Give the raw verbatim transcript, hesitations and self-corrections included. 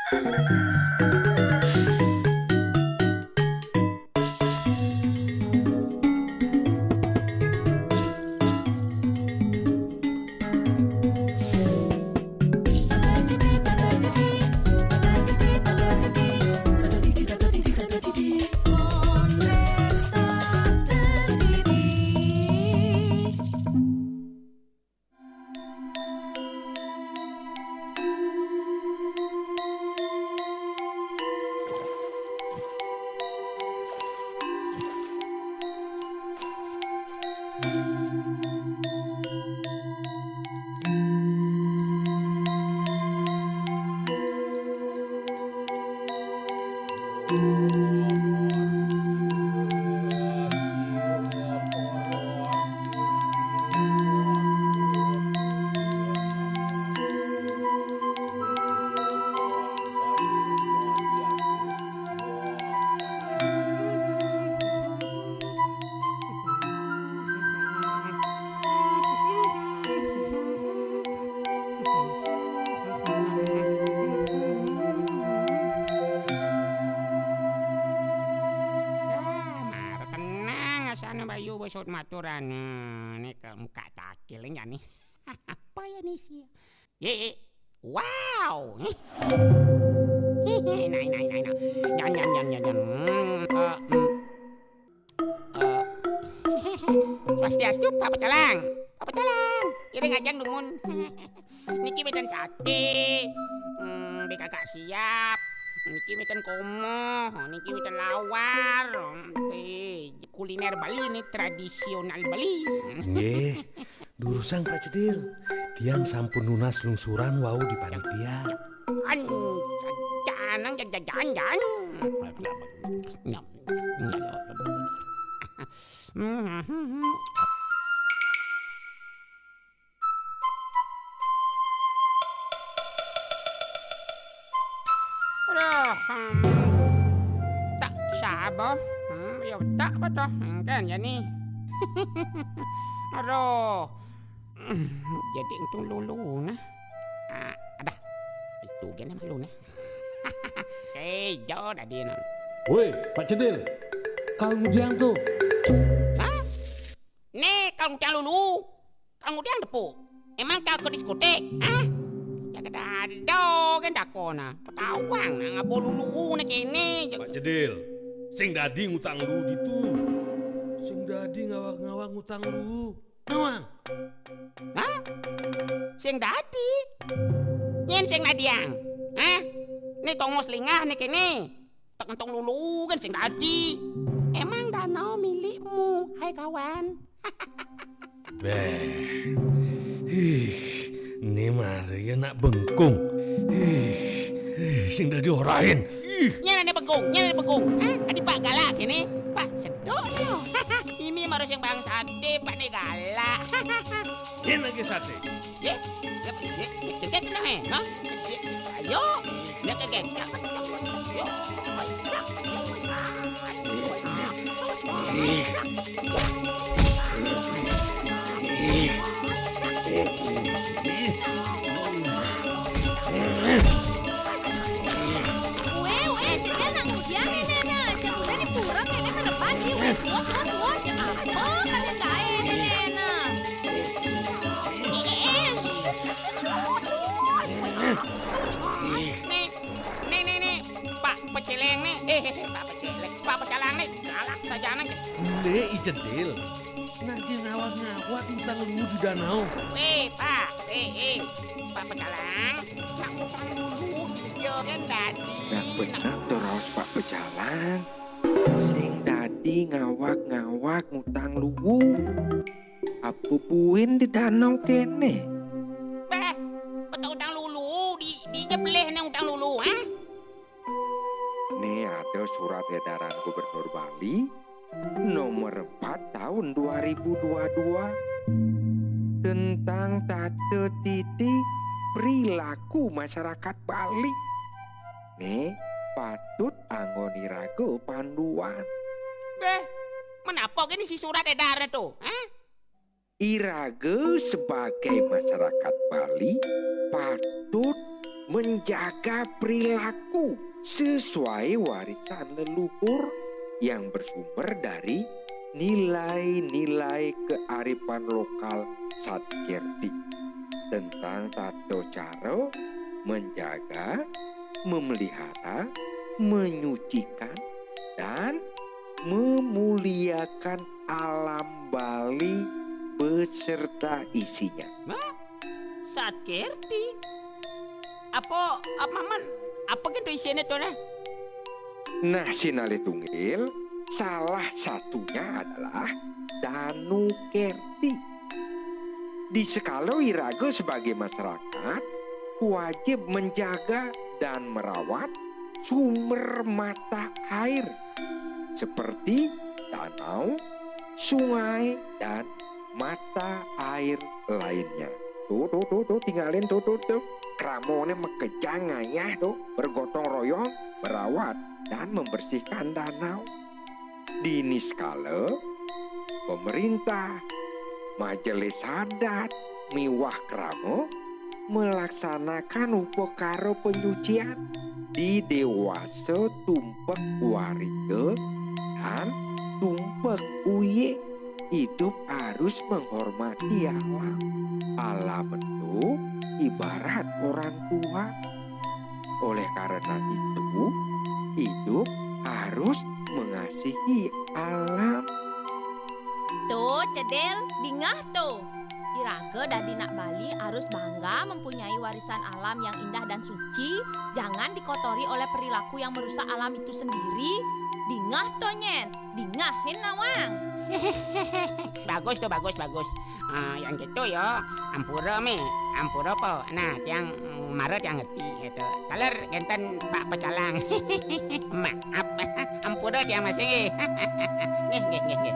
Ah, mar tenang asana Bayu besut maturan. Nah, ni ke muka takil ni jani. Apa ya ni si? Ye, ye. Wow. Nai, nai, nai, nai. Jan, jan, jan, jan, jan. Hmm, eh, hmm. Eh, Swastiastu, Pak Pecalang. Pak Pecalang. Iring ajeng dumun. Niki wénten saté. Hmm, B K K siap. Niki wénten komo, niki wénten lawar. Eh, kuliner Bali ini tradisional Bali. Nggih, durusang Pak Cedil. Tiang sampun nunas lungsuran wau di panitia. An, jangan, jangan, jangan. Nyam, nyam. Aduh, hmm. Tak sabo. Hmm, ya tak apa toh. Hmm, kan ya ni. Aduh. Hmm, jadi untung lulu nah. Ah, adah. Itu gana malu nah. Eh, jauh dah dia nah. Woi, Pak Cedil. Kal ngudiang tuh. Hah? Nih, kal ngudiang lulu. Kal ngudiang tepu. Emang kal ke diskotik? Hah? Ya kada ada kan dakona. Petawang nah ngabo lulu nih kene. Pak Cedil, sing dadi ngutang lu ditu. Sing dadi ngawag-ngawag ngutang lu. Nawang. Hah? Sing dadi? Nyén sing dadiang? Hah? Nih tongos lingah nih kene. Tak entong lulu kan sing dadi. Emang danau milikmu, hai kawan? Beh. Ih, ini mari nak bengkung. Ih, ih, sing dadi orahin. Ih. Nyana ne bengkung, nyana ne bengkung. Hah? Adi Pak galak kene. Pak sedok nyo. Ini baru sing bang sate, Pak ne galak. Ini lagi sate. Ye, ye, ye, ye, ye, ye, ye, ye, ye, ayo. Ye, ye, ye, ye. Yo. Wéh, wéh, Cedil nak ngudiang néné nah. Cak budak ni pura kéné merebat ni. Wéh, suot, suot, suot. Cak apa kadén gaé néné nah. Ih, ih, ih. Nih, nih, nih, nih. Pak Pecéléng nih. Eh, eh, eh, Pak Pecéléng. Pak Pecalang nih. Galak saja nang. Né, I Cedil. Nagih ngawag-ngawag ngutang luwu di danau. Eh, Pak. Eh, eh. Pak Pecalang. Nak ngutang luwu dija kan dadi. Nak beneh to raos Pak Pecalang. Sing dadi ngawag-ngawag ngutang luwu. Apa buin di danau kéné? Béh, petak utang lulu, di, dija beléh né utang lulu, ha? Né ada surat édaran Gubernur Bali nomor empat tahun dua ribu dua dua tentang tata titi perilaku masyarakat Bali. Né patut anggon iraga panduan. Béh, menapa gén isi surat édaran to, ha? Iraga sebagai masyarakat Bali patut menjaga perilaku sesuai warisan leluhur yang bersumber dari nilai-nilai kearifan lokal Sat Kerthi tentang tata cara menjaga, memelihara, menyucikan, dan memuliakan alam Bali beserta isinya. Sat Kerthi. Apa, apa man? Apa gitu isinya tuh nah? Nah, sinalih tunggil, salah satunya adalah Danu Kerthi. Di sekala iraga sebagai masyarakat, wajib menjaga dan merawat sumber mata air seperti danau, sungai, dan mata air lainnya. Tuh, tuh, tuh, tuh, tinggalin tuh, tuh, tuh. Kramone makejang ngayah tuh, bergotong royong, merawat, dan membersihkan danau. Dini sekala, pemerintah, majelis adat, miwah krama melaksanakan upakara penyucian di dewasa tumpek wariga dan tumpek uye. Hidup harus menghormati alam. Alam itu ibarat orang tua. Oleh karena itu, hidup harus mengasihi alam. Tuh, Cedil, dingeh tuh. Iraga dadi nak Bali harus bangga mempunyai warisan alam yang indah dan suci. Jangan dikotori oleh perilaku yang merusak alam itu sendiri. Dingeh tuh, Nyen. Dingehin nawang. Bagus tuh, bagus, bagus. Ah, yang gitu ya. Ampura mi, ampura apa? Nah, tiang mm, mara tiang ngerti gitu. Taler genten Pak Pecalang. Maaf, ampura tiang masih. Nggih, nggih, nggih, nggih.